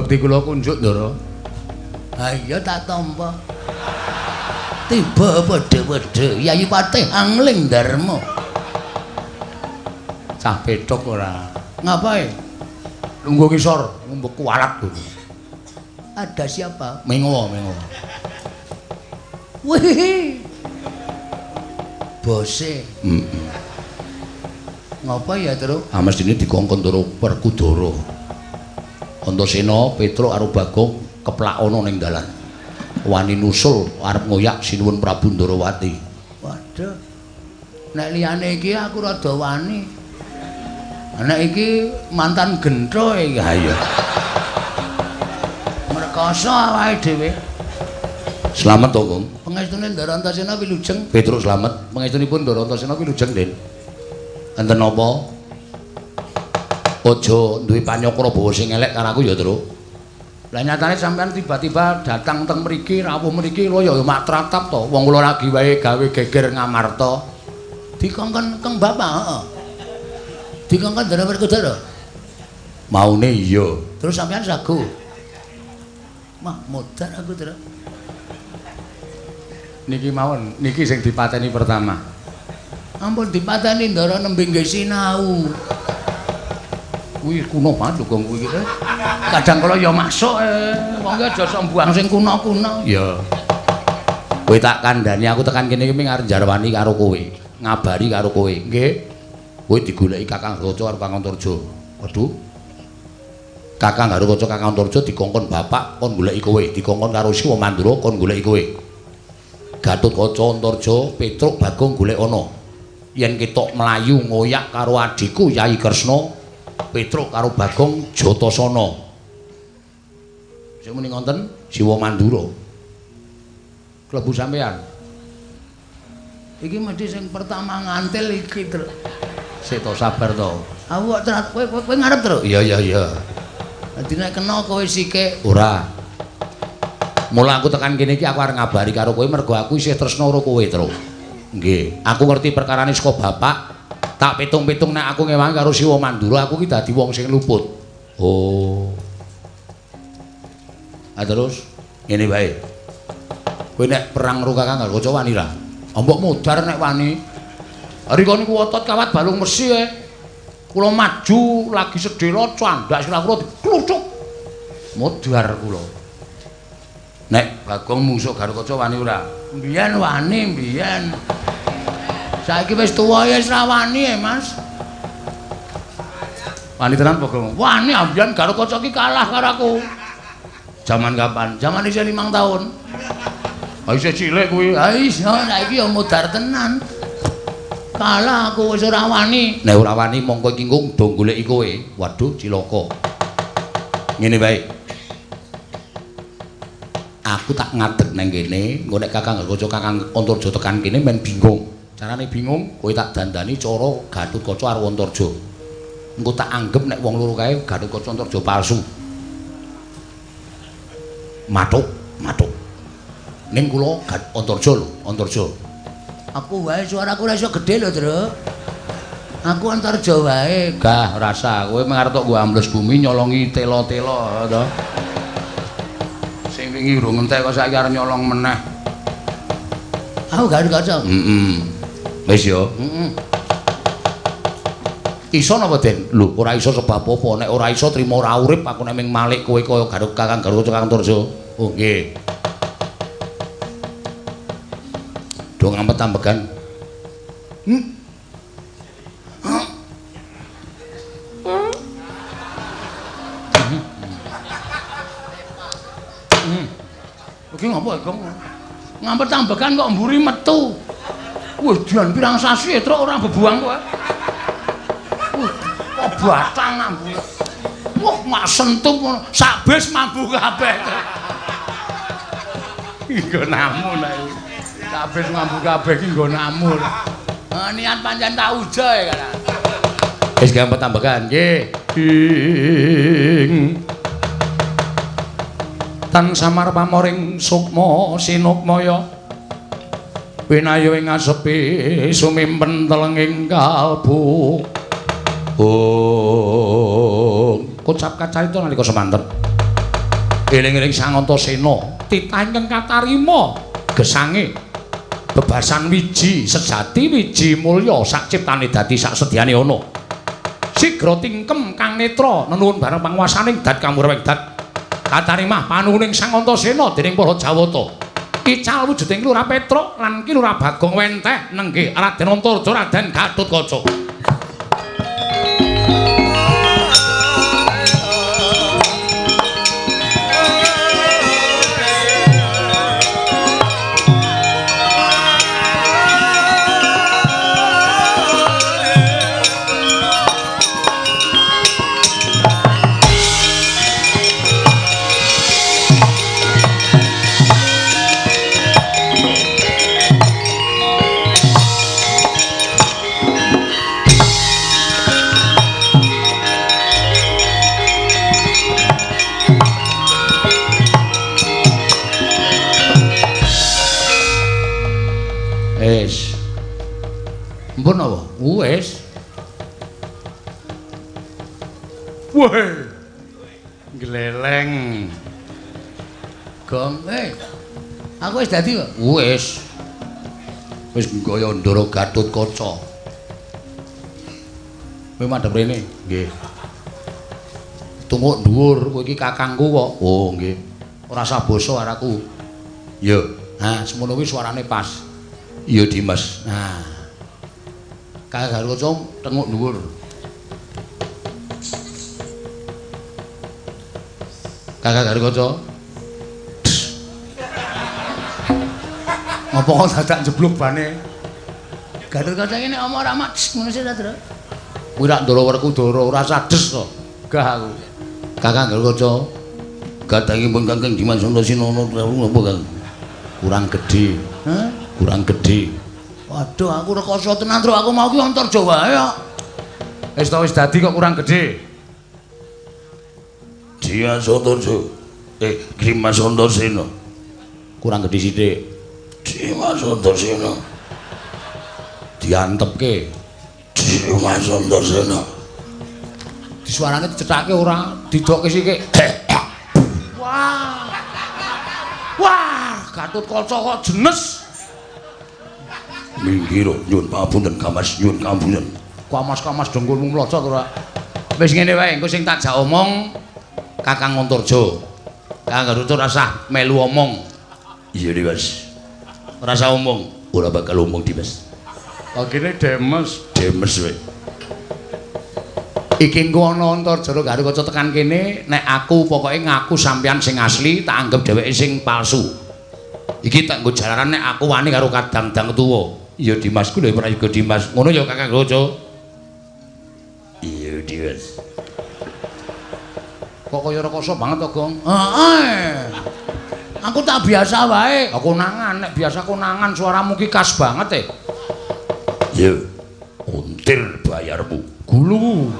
Bekti kula kunjuk, Ndara. Ha iya tak tampa. Tiba padha-padha Yayi Patih Angling Darma. Cah petok ora. Ngapae? Lungguh ngisor, ngumbek kualat lho. Ada siapa? Mengo, mengo. Wih. Bose. Heeh. Ngapa ya, Truk? Ah mestine dikongkon Ndara Werkudara. Antasena, Petruk karo Bagong keplak ana ning dalan. Wani nusul arep ngoyak Sinuwun Prabu Ndarawati. Waduh. Nek liyane iki aku rada wani. Nek iki mantan gentho iki. Ha iya. Mrekoso awake dhewe. Slamet to, Kung. Pangestune Ndara Antasena wilujeng. Petruk slamet. Pangestunipun Ndara Antasena wilujeng, Den. Enten napa? Aja duwe panyakra bawa sing elek karo aku ya, Truk. Lah nyatane sampean tiba-tiba datang teng mriki, rawuh mriki lho ya mak tratap to. Wong kula lagi wae gawe geger Ngamarta. Dikongkon Kang Bapak, heeh. Dikongkon Ndara Werkudara. Maune iya. Terus sampean sagu. Mah modar aku, Truk. Niki mawon, niki sing dipateni pertama. Ampun dipateni Ndara nembe nggih sinau. Kuwi kuno banget lho Gong kuwi iki. Kadang kala ya masuk wong ki aja sok mbuang sing kuno-kuno. Ya. Kowe tak kandhani aku tekan kene iki ming arep njarwani karo kowe, ngabari karo kowe. Nggih. Kowe digoleki Kakang Garuda karo Kakang Antarja. Waduh. Kakang Garuda Kakang Antarja dikongkon bapak kon goleki kowe, dikongkon karo Siwa Mandura kon goleki kowe. Gatotkaca Antarja Petruk Bagong golek ana. Yen ketok mlayu ngoyak karo adhiku Yai Kresna, Petruk karo Bagong Jatasana. Sing muni ngonten Siwa Mandura. Klebu sampean. Iki mesti sing pertama ngantil iki, Truk. Sik to sabar to. Aku kok kowe ngarep, Truk? Iya iya iya. Dadi nek kena kowe sikik. Ora. Mula aku tekan kene iki aku arep ngabari karo kowe mergo aku isih tresna karo kowe, Truk. Nggih, aku ngerti perkarane saka bapak. Tak pitung-pitung nek aku ngewangi karo Siwa Mandura aku ki dadi wong sing luput. Oh. Ah terus ngene wae. Kowe nek perang karo Kakang Garuda wani ra? Mbok modar nek wani. Rika niku otot kawat balung mesi e. Kula maju lagi sedhela candhak sirah kula dikluthuk. Modar kula. Nek Bagong mungsuh Garuda wani ora? Mbiyen wani, mbiyen. Saiki wis tuwa ya wis ra wani e, Mas. Wani tenan Bagong? Wani ambiyen Garuda ki kalah karo aku. Jaman kapan? Jaman isih 5 tahun. Ha isih cilik kuwi. Ha iya, saiki ya modar tenan. Kalah aku wis ora wani. Nek ora wani mongko iki nggo do goleki kowe. Waduh, cilaka. Ngene wae. Aku tak ngadeg nang kene, engko nek Kakang Garuda Kakang Antarja tekan kene men bingung. Carane bingung, kowe tak dandani cara Gatotkaca karo Antarja. Engko tak anggep nek wong loro kae Gatotkaca Antarja palsu. Matuk, matuk. Ning kula Antarja lho, Antarja. Aku wae suaraku ora iso gedhe lho, Truk. Aku Antarja wae. Gah, rasa kowe mung arep tok nggo ambles bumi nyolongi tela-tela to. Sing wingi urung entek kok saiki arep nyolong meneh. Aku Gatotkaca. Heeh. Wis ya. Heeh. Iso napa, Den? Lho, ora iso sebab apa? Nek ora iso trimo ora urip aku nek ming malik kowe kaya Garuk Kakang Garuda Kakang Antarja. Oh, nggih. Do ngampet ambegan. Iki ngopo, Gong? Ngampet ambegan kok mburi metu. Wih, dian pirang sasi Truk ora bebuang kowe. Wih, kok batang ambune. Wah, mak sentup ngono, sak bis mambu kabeh. Nggo namu nek. Sak bis mambu kabeh iki nggo namu. Niat pancen tak ujo ya kan. Wis gampang tambahan nggih. Ing tan samar pamoring sukma sinukmaya winayo ing asepi sumimpen telenging kalbu. Oh, kocap kacarita nalika semanten. Eling-eling Sang Antasena, titah ingkang katarima gesange bebasan wiji sejati wiji mulya sak ciptane dadi sak sedyane ana. Sigra tingkem kang netra nenuwun bareng panguwasaning dat kamurweng dat. Katarimah panuwuning Sang Antasena dening para Jawata. Ical wujuding Lurah Petruk lan Ki Lurah Bagong wenteh nenggih Raden Antarja Raden Gatotkaca. Wis. Mpun apa? Wis. Weh. Gleleng. Gong, aku wis dadi kok. Wis. Wis nggaya Ndara Gatotkaca. Kowe madhep rene? Nggih. Tunguk dhuwur, kowe iki kakangku kok. Oh, nggih. Ora usah basa karo aku. Ya. Nah, semono kuwi suarane pas. Iya Dimas. Nah. Kakang Gatotkaca tenguk dhuwur. Kakang Gatotkaca. Ngopo kok dadak jeblok bane? Gatotkaca iki nek omong ora mak ngono sih ta, Dra. Kuwi rak Ndara Werkudara ora sades to. Gah aku. Kakang Gatotkaca. Gatangipun Kakang Dimas Antasena napa, Kang? Kurang gedhe. Hah? Kurang gedhe. Waduh, aku rekoso tenan, Tru. Aku mau ki Antarja wae kok. Wis to wis dadi kok kurang gedhe. Dimas Antarja. Dimas Antasena. Kurang gedhe sithik. Dimas Antasena. Diantepke. Dimas Antasena. Disuarane dicethake ora, didokke sithik. Wah. Wah, Gatotkaca kok jenes. Minggir nyuwun pangapunten Kamas, nyuwun pangapunten. Kamas-kamas dengkulmu mlocot ora. Wis ngene wae, engko sing tak jak omong Kakang Antarja. Kakang Gatotkaca ora usah melu omong. Iya Dimas. Ora usah omong, ora bakal omong Dimas. Kene demes, demes wae. Iki engko ana Antarja Gatotkaca tekan kene, nek aku pokoke ngaku sampeyan sing asli, tak anggap dheweke sing palsu. Iki tak nggo jalaran nek aku wani karo kadang-dang tuwa. Iya Dimas ku lho prayoga Dimas. Ngono ya Kakang Gatotkaca. Iya Dimas. Kok kaya rekoso banget to, Gong? Heeh. Aku tak biasa wae. Aku konangan, nek biasa konangan suaramu ki khas banget e. Ya, untir bayarmu. Gulu.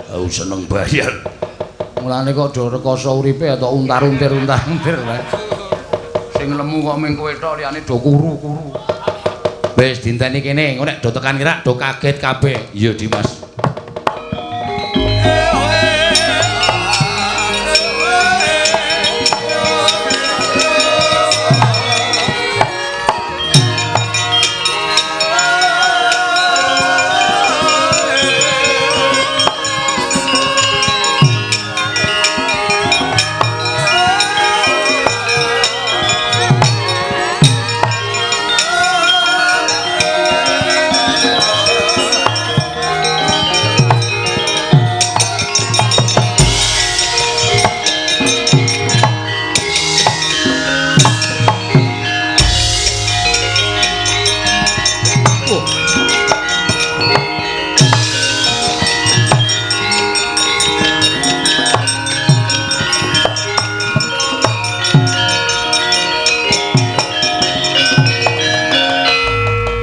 Aku seneng bayar. Mulane kok do rekoso uripe atau untar-untir untar-untir wae. Sing lemu kok ming kowe tok liyane do kuru-kuru. Wis dinteni kene, engko nek do tekan kirak do kaget kabeh. Iya Dimas.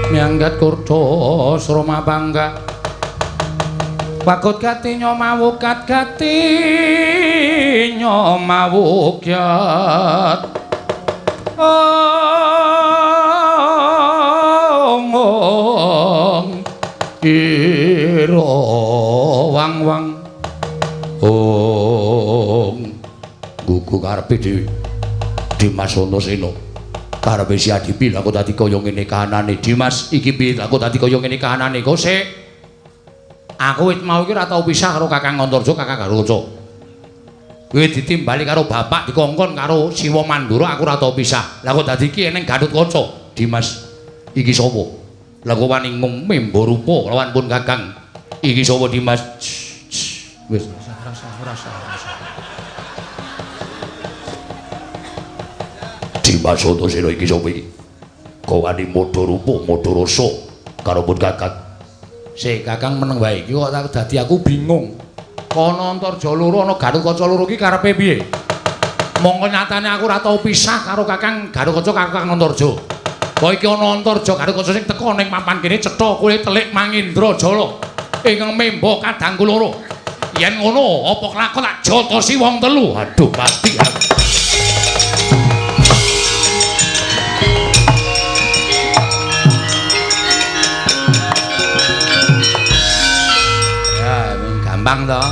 Miyanggat kurda sroma bangga wakut gati nyomawukat gati nyomawukyat ong ira wang wang ong Gugu karepe dhewe. Dimas Antasena. Karepe si Adipi lha kok dadi kaya ngene kahanane. Dimas iki piye lha kok dadi kaya ngene kahanane? Kok sik. Aku wit mau iki ora tau pisah karo Kakang Antarja, Kakang Garuda. Kowe ditimbali karo bapak dikongkon karo Siwa Mandura aku ora tau pisah. Lah kok dadi iki eneng Gatotkaca. Dimas iki sapa? Lah kok wani membo rupa lawan pun Kakang. Iki sapa Dimas? Wis rasa. Dimas Antasena iki sapa iki? Kok wani modho rupa, modho rasa karo pun Kakang. Sik Kakang meneng wae iki kok dadi aku bingung. Kono Antarja loro ana Gatotkaca loro iki karepe piye? Mongko nyatane aku ora tau pisah karo Kakang Gatotkaca karo Kakang Antarja. Kok iki ana Antarja Gatotkaca sing teka ning papan kene cetha kowe telik Mangindra Jala ingkang memba kadangku loro. Yen ngono apa kelakon tak jotosi wong telu. Aduh mati aku. Ya, mung gampang to.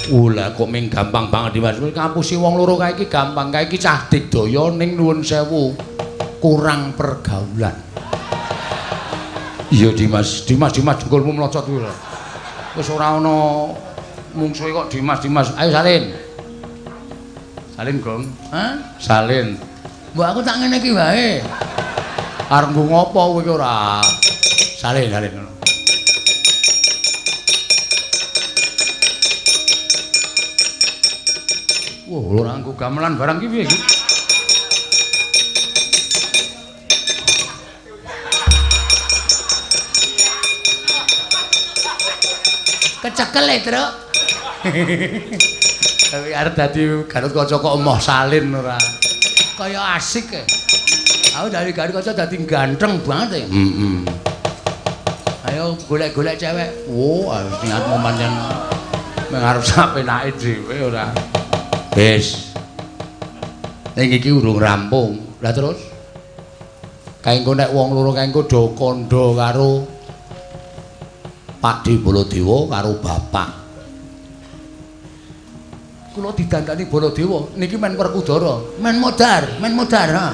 Lah kok ming gampang banget Dimas. Ngapusi wong loro kae iki gampang. Kae iki cah digdaya ning nuwun sewu kurang pergaulan. Iya Dimas, Dimas Dimas jengkolmu mlocot kuwi lho. Wis ora ana mungsuhe kok Dimas Dimas. Ayo salin. Salin Gong. Hah? Salin. Mbok aku tak ngene iki wae. Arep nggo ngopo kowe iki ora? Salin, salin ngono. Wah, ora nggo gamelan barang ki piye iki? Kecekel e, Truk. Tapi arep dadi Gatotkaca kok emoh salin ora. Kaya asik e. Aku dari Gatotkaca dadi ganteng banget e. Heeh. Ayo golek-golek cewek. Wo, niatmu pancen mengarep sapenake dhewe ora. Wis. Ning iki urung rampung. Lah terus kae engko nek wong loro kae engko do kandha karo Pakde Baladewa karo bapak. Kula didandani Baladewa niki men Werkudara, men modar, men modar ha.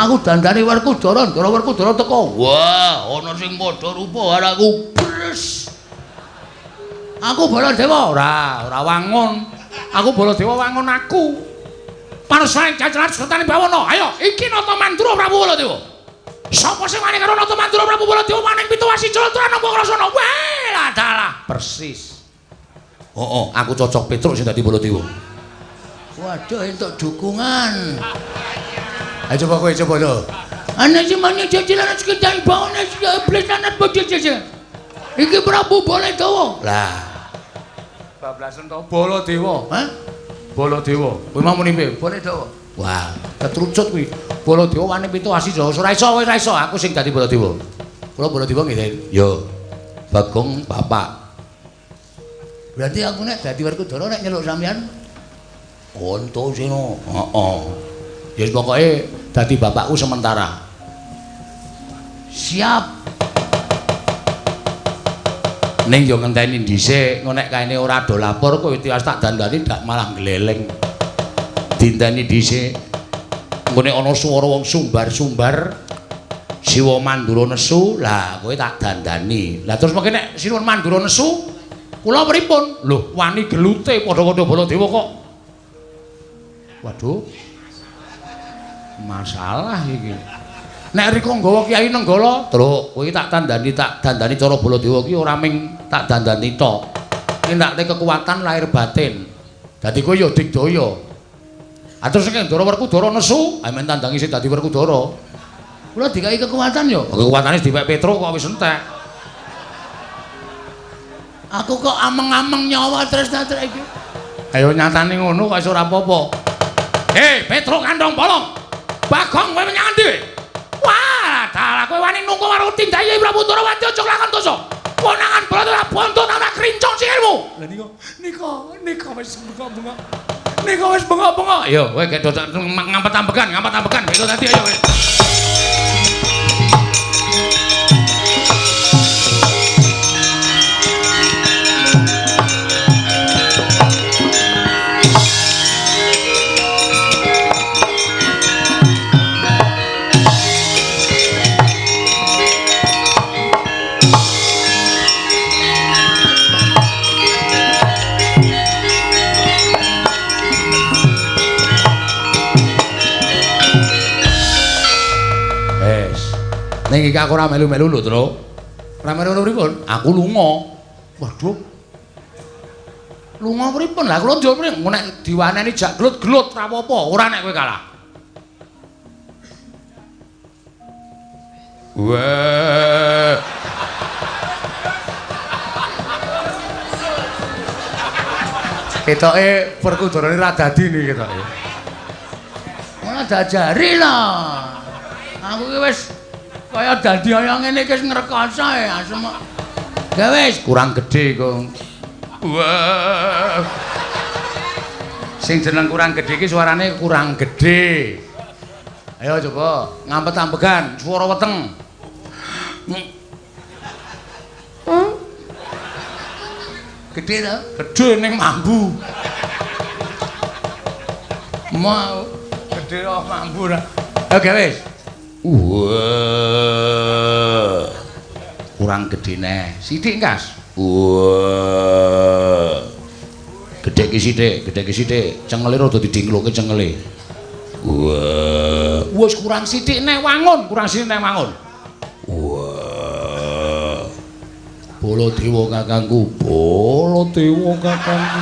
Aku dandani Werkudara, ndara Werkudara teko. Wah, ana sing padha rupa karo aku. Bres. Aku Baladewa ora, ora wangun. Aku Baladewa wangun aku. Panusaing jajaran Sultan Bawana. Ayo, iki Nata Mandura Prabu Baladewa. Sapa sing wani karo Nata Mandura Prabu Baladewa maning pitu wasi jala napa ngrasana. Weh, lah dalah persis. Heeh, aku cocok Petruk sing dadi Baladewa. Waduh, entuk dukungan. Ayo coba kowe coba to. Ana sing mani jajaran sekedar bawana iblis anat bojo. Iki Prabu Baladewa. Lah. Bablasen to Baladewa. Hah? Baladewa. Kowe mau muni piye? Baladewa. Wah, ketrucut kuwi. Baladewa wani pitu asi Jawa. Ora iso, ora iso aku sing dadi Baladewa. Kula Baladewa nggih. Yo. Bagong bapak. Berarti aku nek dadi Werkudara nek nyeluk sampean Antasena. Heeh. Ya pokoke dadi bapakku sementara. Siap. Ning yo ngenteni dhisik, engko nek kaene ora do lapor kowe tiwas tak dandani dak malah gleleng. Dinteni dhisik. Engko nek ana swara wong sumbar-sumbar Siwa Mandura nesu, lah kowe tak dandani. Lah terus mengke nek Siwa Mandura nesu, kula pripun? Lho, wani gelute padha-padha Baladewa kok. Waduh. Masalah iki. Nek rika nggawa Kyai Nenggala, Truk, kowe tak dandani cara Baladewa ki ora ming tak dandani tok. Ning tak kekuatan lahir batin. Dadi kowe ya digdaya. Ah terus nek Ndara Werkudara nesu, amen tandangi sing dadi Werkudara. Kula dikai kekuatan ya. Kekuatane dipek Petruk kok wis entek. Aku kok ameng-ameng nyawa terus-terus iki. Ayo nyatane ngono kok wis ora apa-apa. Hei, Petruk kandhong bolong. Bagong kowe menyang endi? Wah, dalah kowe wani nunggu karo tindaye Prabu Ndorowati aja lakon dosa. Konangan Baladewa bonto ora krincong sikilmu. Lah nika nika wis bengok-bengok. Nika wis bengok-bengok. Ayo kowe gek ngampet-ambekan, ngampet-ambekan gitu tadi ayo kowe. Ning iki aku ora melu-melu lho, Tru. Ora melu-melu pripun? Aku lunga. Waduh. Lunga pripun? Lah kula njur mrene nek diwaneni jak gelut-gelut ora apa-apa, ora nek kowe kalah. Wah. Ketoke Werkudara ora dadi niki ketoke. Ora diajari lho. Aku ki wis kaya dadi kaya ngene iki wis ngrekoso ya asem. Ya wis kurang gedhe kok. Wah. Sing jeneng kurang gedhe iki suarane kurang gedhe. Ayo coba ngampet-ambegan swara weteng. Gedhe to? Gedhe ning mambu. Mau gedhe kok mambu ora. Oke wis. Wah. Kurang gedhe neh. Sithik, Kas. Wah. Gedhe ki sithik, gedhe ki sithik. Cengele rada didingloke cengele. Wah. Wis kurang sithik neh wangun, kurang sithik neh wangun. Wah. Baladewa kakangku, Baladewa kakangku.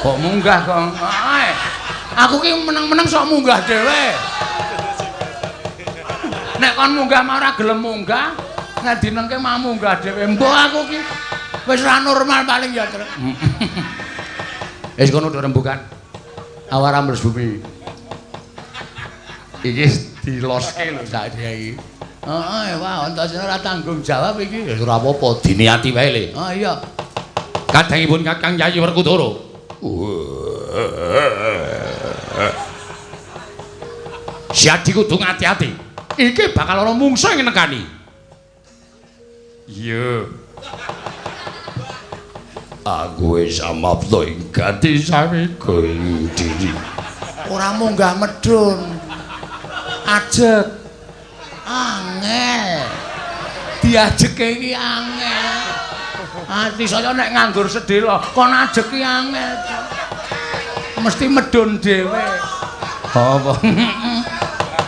Kok munggah kok? Aku ki meneng-meneng sok munggah dhewe. Nek kon munggah mah ora gelem munggah, nek dinengke mah munggah dhewe. Mbok aku ki wis ora normal paling ya, Truk. Wis kono rembukan. Awar ambles bumi. Iki diloske lho sak iki. Heeh, wah, Antasena ora tanggung jawab iki. Ya ora apa-apa, diniati wae le. Oh iya. Kadangipun Kakang Yayi Werkudara. Siadi kudu ngati-ati. Iki bakal ana mungsuh ing nekani. Iya. Aku wis amapta ing gati samiga ing diri. Ora munggah medhun. Ajeg. Angel. Diajeke iki angel. Ati saya nek nganggur sedhela, kon ajeg ki angel. Mesti medhun dhewe. Apa?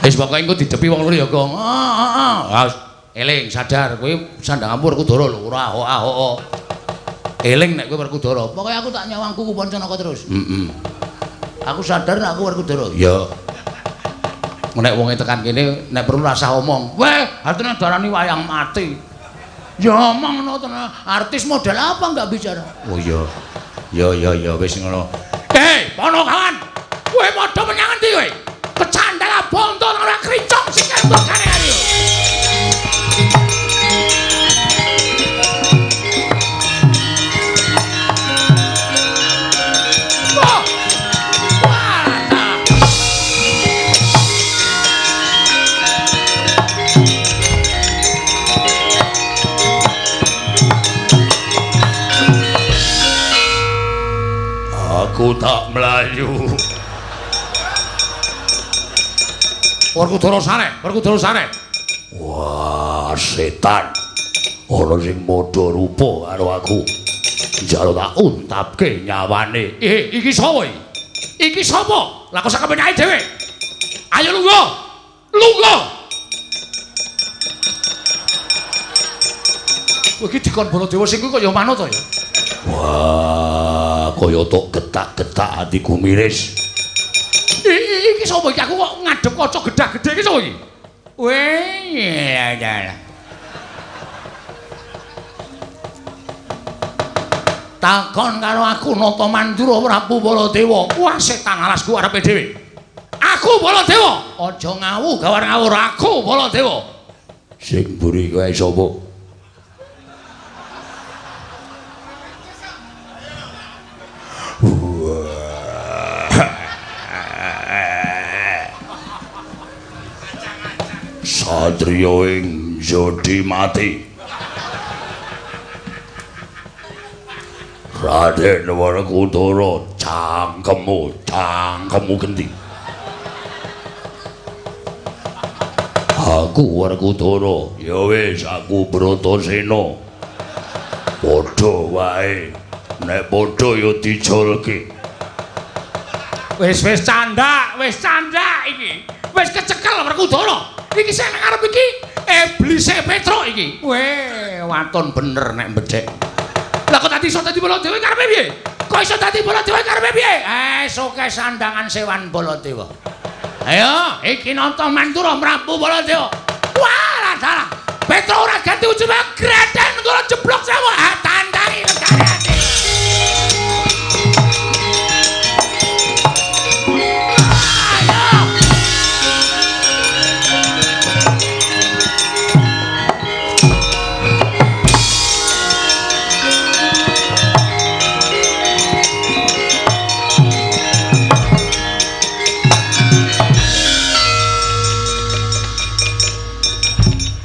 Wis pokoke engko didepi wong loro ya, Gong. Heeh, heeh. Eling, sadar kowe sandhangamu Werkudara lho, ora ahok-ahok. Eling nek kowe Werkudara. Pokoke aku tak nyawang kuku Pancanaka terus. Heeh. Aku sadar nek aku Werkudara. Ya. Nek wonge tekan kene nek perlu rasah omong. Weh, artine darani wayang mati. Ya omong ngono tenan. Artis model apa enggak bicara? Oh iya. Ya ya ya wis ngono. Hei, Ponokawan. Kowe padha menyang endi kowe? Kecandala bonto ora krincong sikil mbokane ayo. Aku tak mlayu. Werkudara sare, Werkudara sare. Wah, setan. Ana sing padha rupa karo aku. Njaluk tak untapke nyawane. Iki sapa iki? Iki sapa? Lah kok sak kepenake dhewe. Ayo lungguh. Lungguh. Kowe iki dikon Baladewa sing kuwi kaya manut to ya? Wah, kaya tok getak-getak atiku miris. Iki sapa iki? Aku kok ngadhep kaca gedhag-gedhe iki sapa iki? Weh, ya ya. Takon karo aku Nata Mandura Prabu Baladewa. Wah, setan alasku arepe dhewe. Aku Baladewa. Aja ngawu gawar ngawur aku Baladewa. Sing mburi kowe sapa? Satriya ing jodi mati. Raden Werkudara, cangkemmu, cangkemmu genti. Aku Werkudara, ya wis aku Bratasena. Padha wae, nek padha ya dijolke. Wis wis candak iki. Wis kecekel Werkudara. Iki sing nang ngarep iki iblise Petruk iki. Weh, waton bener nek mbedhek. Lah kok dadi iso dadi Baladewa karepe piye? Kok iso dadi Baladewa karepe piye? Eh, soke sandangan sewan Baladewa. Ayo, iki nata Mandura Prabu Baladewa. Wah, dalah. Petruk ora ganti ujug greten ngono jeblok sewu. Ah, tandangi legane ati.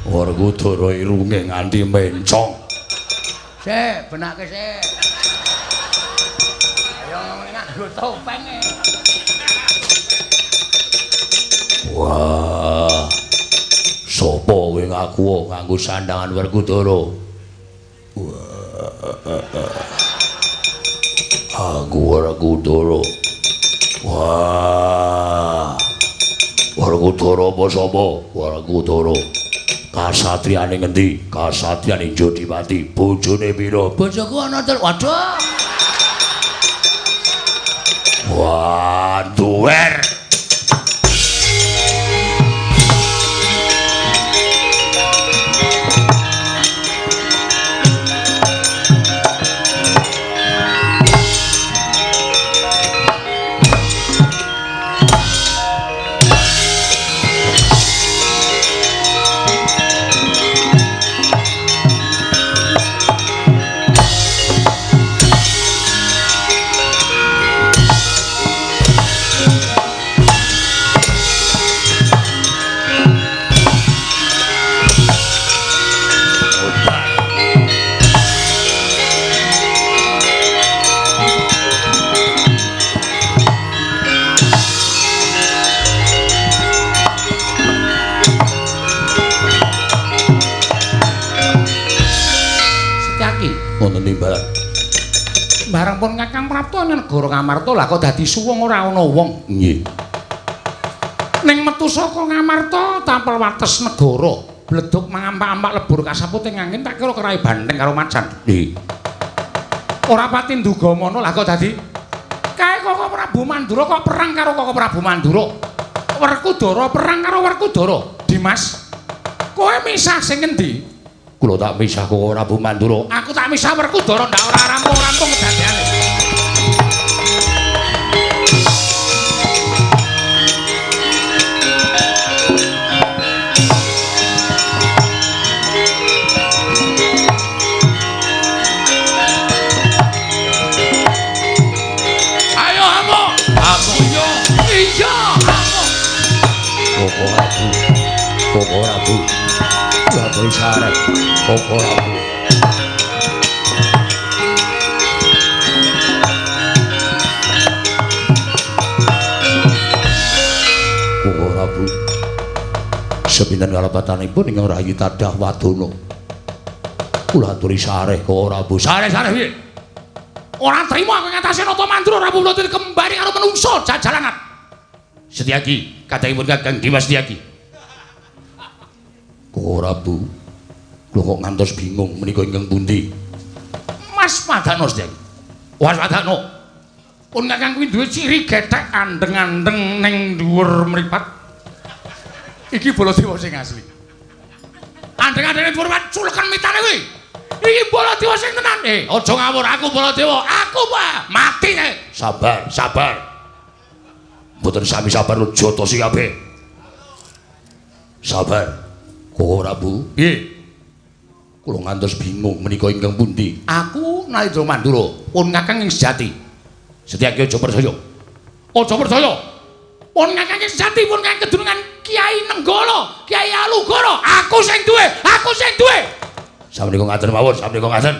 Werkudara irunge nganti mencong. Sik, benake sik. Ayo nganggo topeng e. Wah. Sopo kowe ngaku nganggo sandangan Werkudara? Wah. Aku Werkudara. Wah. Werkudara apa sapa? Werkudara. Kasatriyane ngendi? Kasatriyane Jodipati. Bojone pira? Bojoku ana telu. Waduh. Wah, duwer. Bareng pun Kakang Prapta nang negara Ngamarta lah kok dadi suwung ora ana wong. Nggih. Ning metu saka Ngamarta tampel wates negara, bledug mangampak-ampak lebur kasaput ing angin tak kira kerai banteng karo macan. Nggih. Ora pati nduga mono lah kok dadi kae Koko Prabu Mandura kok perang karo Koko Prabu Mandura. Werkudara perang karo Werkudara. Dimas, kowe misah sing ngendi? Kula tak misah Koko Prabu Mandura. Aku tak misah Werkudara ndak ora rampung-rampung kedadeane. Ayo amuk. Amuk yo. Iya, amuk. Koko Prabu. Koko Prabu. Waduh syarat Koko Prabu. Koko Prabu. Sepinten kalepatanipun ingkang rayi tadah wadana. Kula aturi sareh Koko Prabu. Sareh-sareh piye? Ora trimo aku ngatasi Nata Mandura Prabu Baladewa kembali karo menungso jajalanan. Setyaki, kadangipun Kakang Dimas Setyaki. Koko Prabu, kula kok ngantos bingung menika ingkang pundi? Mas Padano Setyaki. Mas Padano. Pun Kakang kuwi duwe ciri gethek andeng-andeng ning dhuwur mripat. Iki Baladewa sing asli. Andeng-andeng ning dhuwur mripat culekan mitane kuwi. Iki Baladewa sing tenan. Aja ngawur, aku Baladewa. Aku Pak, mati nek. Sabar, sabar. Mboten sami sabar jotosi kabeh. Sabar. Koko Prabu, piye? Kula ngantos bingung menika ingkang pundi? Aku Nalindra Mandura, pun Kakang ing sejati. Setyaki aja percaya. Aja percaya. Pun Kakang ing sejati, pun Kakang kedunungan Kiai Nenggala, Kiai Alugoro. Aku sing duwe, aku sing duwe. Samenika ngaten mawon, samenika ngaten.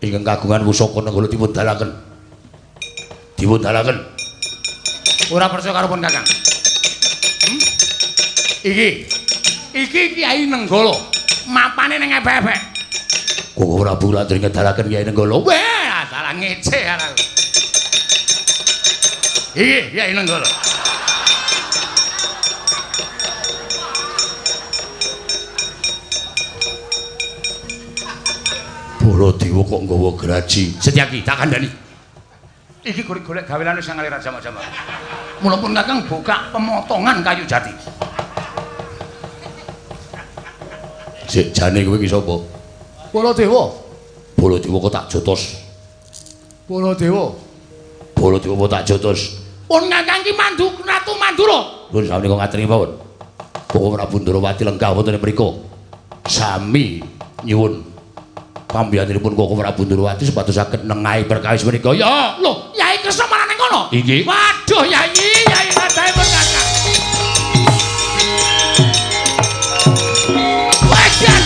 Ingkang kagungan pusaka Nenggala dipun dalaken. Dipun dalaken. Ora percaya karo pun Kakang. Iki Kiai Nenggala. Mapane ning ebek-ebek. Koko Prabu latri ngedalaken Kiai Nenggala. Wah, salah ngece aku. Iki Kiai Nenggala. Baladewa kok nggawa graji. Setyaki tak kandhani. Iki golek-golek gaweane wis ngalir jamak-jamak. Mula pun Kakang buka pemotongan kayu jati. Sik jane kowe iki sapa? Baladewa. Baladewa kok tak jotos. Baladewa. Baladewa kok tak jotos. Pun Kakang iki mandu Ratu Mandura. Pun sami kok ngaturi mawon. Koko Prabu Ndrawati lenggah wonten mriku. Sami nyuwun pambiyantunipun Koko Prabu Ndrawati supados saged nengahi perkawis menika. Ya, lho, Yai Kresna malah ning kono. Inggih. Waduh, Yai, Yai kadahe pun Kakang. Wajan.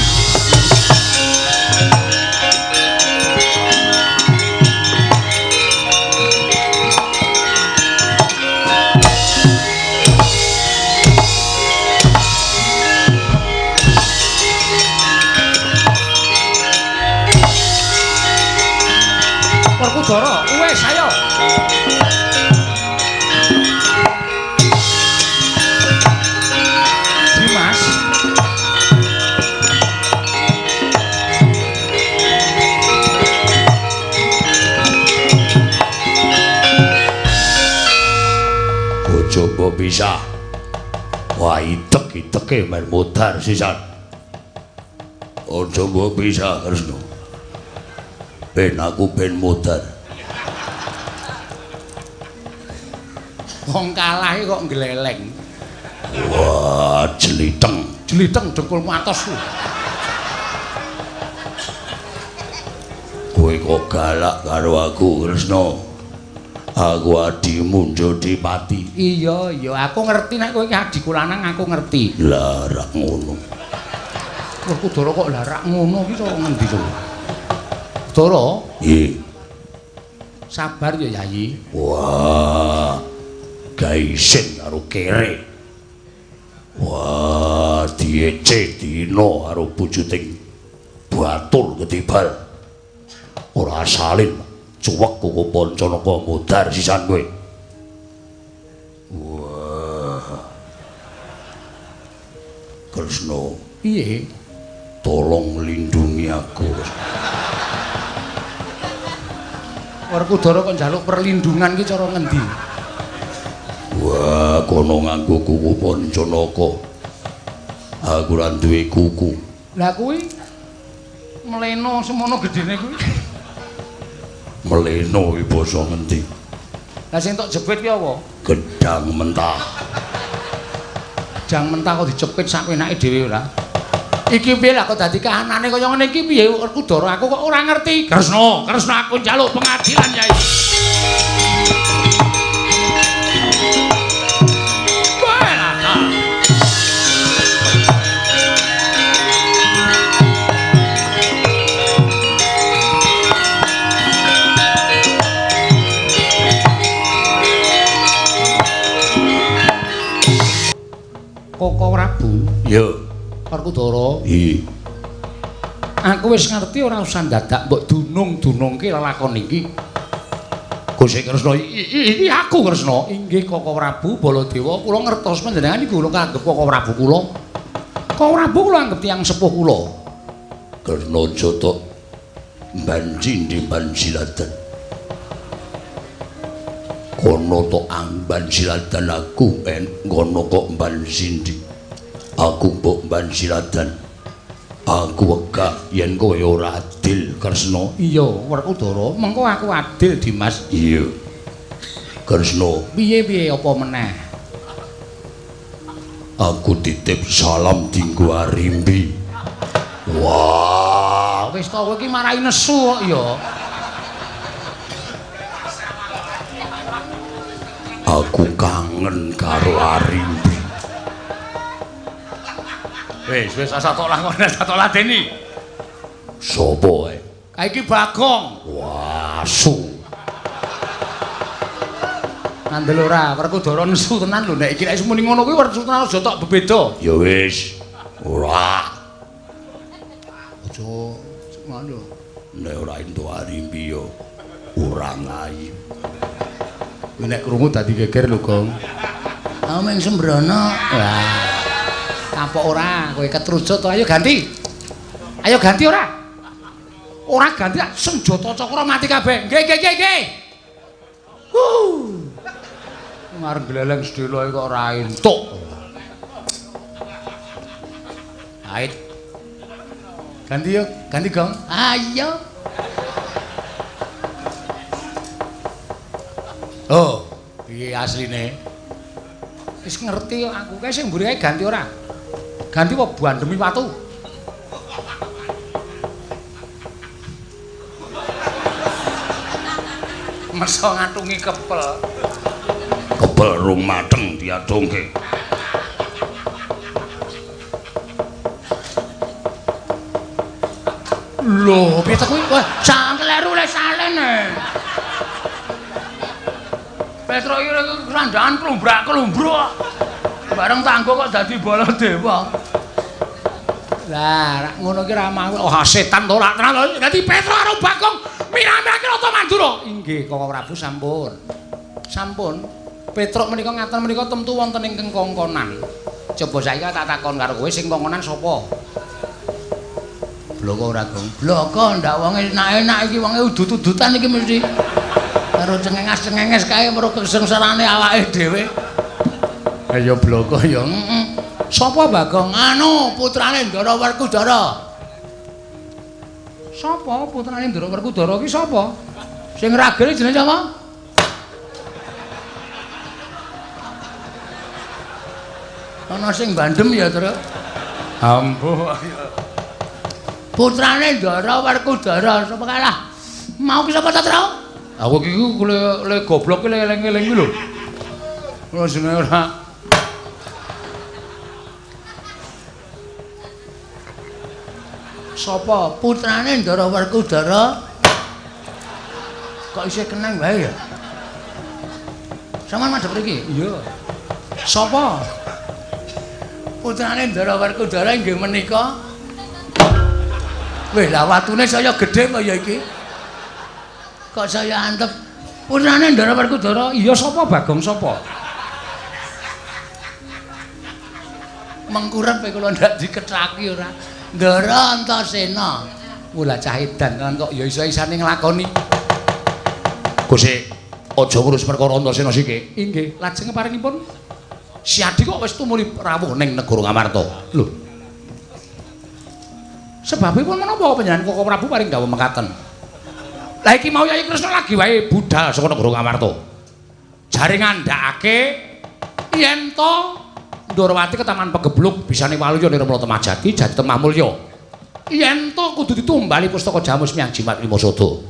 Werkudara, wis ayo. Dimas. Bojo mbok pisah. Wah, itek-iteke men modar sisan. Aja mbok pisah, Kresna. Ben aku ben modar. Wong kalah kok ngleleng. Wah, jeliteng. Jeliteng dengkulmu atos. Kowe kok galak karo aku, Kresna? Aku adimu Jodipati. Iya, iya, aku ngerti nek kowe iki adhiku lanang, aku ngerti. Lah, rak ngono. Werkudara kok lah rak ngono iki cara ngendi to? Dara? Nggih. Sabar ya, Yayi. Wah. Gaisin karo kere. Wah, diece dina karo bujuting batur ketibal. Ora salin cuwek Koko Pancanaka modar sisan kowe. Wah. Kresna, piye? Tolong lindungi aku. Werkudara kok njaluk perlindungan ki cara ngendi? Wah, kono nganggo kuku Pancanaka. Aku ora duwe kuku. Lah kuwi mleno semono gedene kuwi. Mleno iki basa ngendi? Lah sing tok jepit ki apa? Gedang mentah. Gedang mentah kok dicepit sak penake dhewe ora? Iki piye lah kok dadi kahanane kaya ngene iki piye Werkudara aku kok ora ngerti. Kresna, Kresna aku njaluk pengadilan, Yai. Koko Prabu. Iya. Werkudara. Iya. Aku wis ngerti ora usah dadak mbok dunung-dunungke lelakon iki. Gusti Kresna, iki aku Kresna. Inggih Koko Prabu Baladewa, kula ngertos panjenengan iku kula anggep Koko Prabu kula. Koko Prabu kula anggep tiyang sepuh kula. Kresna jotok banji ndi banjiladan. Kono tok ambanjiladan aku en ngono kok banjindi. Aku mbok banjiladan. Aku wegah yen kowe ora adil, Kresna. Iya, Werkudara, mengko aku adil, Dimas. Iya. Kresna, piye-piye apa meneh? Aku titip salam dinggo Arimbi. Wah, wis to kowe iki marai nesu kok ya. Aku kangen karo Arimbi. Wis, wis asa tok lakon, asa tok ladeni. Sopo ae? Kae iki Bagong. Wah, asu. Ngandel ora, Werkudara nesu tenan lho nek iki nek muni ngono kuwi werku tenan aja tok bebeda. Ya wis. Ora. Aja ngono. Nek ora entuk Arimbi ya ora ngayi. Kowe nek krungu dadi geger lho, Gong. Ameng sembrono. Wah. Kapok ora, kowe ketrucut to. Ayo ganti. Ayo ganti ora? Ora ganti senjata cakra mati kabeh. Nggih nggih nggih nggih. Ngarep gleleng sedhela kok ora entuk. Ait. Ganti yo, ganti gong. Ayo. Oh, piye asline? Wis ngerti aku kae sing mburi kae ganti ora? Ganti apa bandemi watu? Meso ngatungi kepel. Kepel rung mateng diadungke. Lho, piye ta kuwi? Wah, sangkleru le salene. Petro iki kerandaan klumbrak-klumbruk. Bareng tanggo kok dadi Baladewa. Lah, ngono iki ra mau. Oh, setan to ora tenan. Dadi Petro karo Bagong miramake Rata Mandura. Inggih, Koko Prabu sampun. Sampun. Petruk menika ngaten menika temtu wonten ingkang kongkonan. Coba saiki tak takon karo kowe sing kongkonan sapa? Bloko ora, Gong? Bloko ndak wonge enak-enak iki wonge udut-udutan iki mesti. Karo cengenges-cengenges kae mergo kesengsarane awake dhewe. Ayo bloko ya. Heeh. Sapa Bagong? Anu, putrane Ndara Werkudara. Sapa putrane Ndara Werkudara ki sapa? Sing ragene jenenge sapa? Ana sing bandem ya, Truk. Ampuh. Putrane Ndara Werkudara sapa kalah? Mau ki sapa ta, Truk? Aku iki le goblok ki eling-eling ki lho. Ora jenenge ora. Sapa putrane Ndara Werkudara? Kok isih keneng wae ya? Sampeyan madhep mriki? Iya. Sapa? Putrane Ndara Werkudara inggih menika. Weh, lah watune saya gedhe kaya ya iki. Kok saya antep putrane Ndara Werkudara? Iya sapa Bagong sapa? Mengkurep kula ndak dikethaki ora. Ndara Antasena. Mula cah edan tenan kok ya iso-isane nglakoni. Gusti, aja ngurus perkara Antasena siki. Inggih, lajeng paringipun Siadi kok wis tumuli rawuh ning negara Ngamarta. Lho. Sebabipun menapa panjenengan Koko Prabu paring dawuh mekaten? Lah iki mau Yayi Kresna lagi wae budal saka negara Ngamarta. Jare ngandhakake yen to Ndorowati ke Taman Pegebluk bisane waluya Nirmala Temajati jati Temah Mulya. Yen to kudu ditumbali pustaka Jamus Miang Jimat Lima Sada.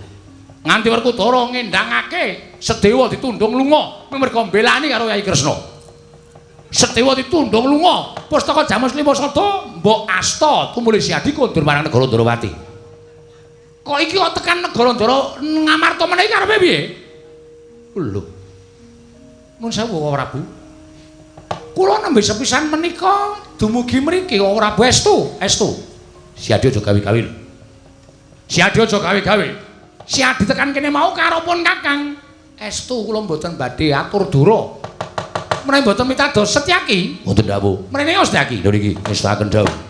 Nganti Werkudara ngendhangake Sedewa ditundung lunga merga mbelani karo Yayi Kresna. Sedewa ditundung lunga, pustaka Jamus Lima Sada mbok asta tumuli Siadi kondur marang negara Ndorowati. Kok iki kok tekan negara Ndara Ngamarta meneh iki karepe piye? Lho. Mun sewu Koko Prabu. Kula nembe sepisan menika dumugi mriki Koko Prabu estu, estu. Siadi aja gawe-gawe lho. Siadi aja gawe-gawe. Siadi tekan kene mau karopun Kakang. Estu kula mboten badhe atur dura. Menawi mboten mitados Setyaki, mboten dawuh. Mrene yo Setyaki. Lho niki ngestaken dawuh.